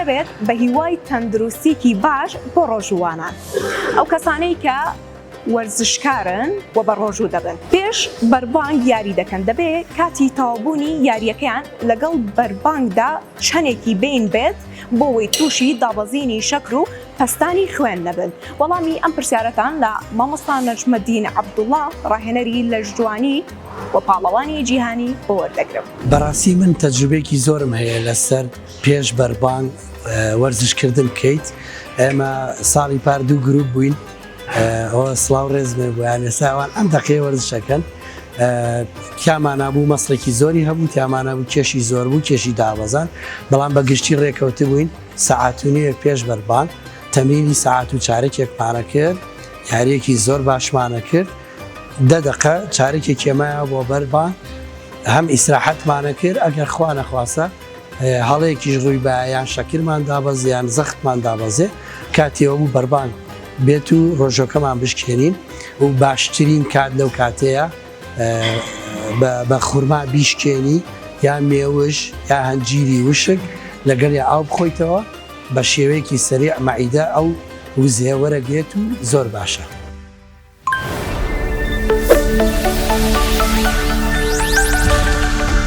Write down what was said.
نەبێت بە هیوای تەندروستیکی باش بۆ ڕۆژووانان. ئەو کەسانەی کە وەرزشکارن و بە ڕۆژوو دەبن پێش بەربانگ یاری دەکەن دەبێ کاتی تەواوبوونی یارییەکەیان لەگەڵ بەربانگدا چەندێکی بەین بێت بۆ وەی تووشی دابەزینی شەکر و پەستانی خوێن نەبن؟ وەڵامی ئەم پرسیارەتان لە مامۆستا نەجمەدین عەبدوڵا ڕاهێنەری لەشجوانی و پاڵەوانی جیهانی بۆ وەردەگرم. بەڕاستی من تەجروبەیەکی زۆرم هەیە لەسەر پێش بەربانگ وەرزش کردن بکەیت ئێمە ساڵی پار دوو گروپ بووین ئەوە سڵاو ڕێزمێ بۆیان ئێستا ئەوان ئەم دەقەیە وەرزشەکەن تیامانە بوو مەسڵێکی زۆری هەبوو تیامانە بوو کێشی زۆر بوو کێشی دابەزان بەڵام بە گشتی ڕێکەوت بووین سەعات و نیوێک پێش بەربانگ تەمرینی سەعات و چارەکێکمانە کرد یاریەکی زۆر باشمانە کرد دە دەقە چارەکێک مایە بۆ بەربانگ هەم ئیسراحەتمانە کرد ئەگەر خوا نەخواستە هەڵەیەکیش ڕووی با یان شەکرمان دابەزێ یان زەختمان دابەزێ کاتی ئەوە بوو بەربانگ بێت و ڕۆژەکەمان بشکێنین و باشترین کات لەو کاتەیە بە خورما بیشکێنی یا مێوژ یا هەنجیری وشک لەگەڵیا ئاو بخۆیتەوە بە شێوەیەکی سەریع مەعیدە ئەو وزەیە وەرەگرێت و زۆر باشە.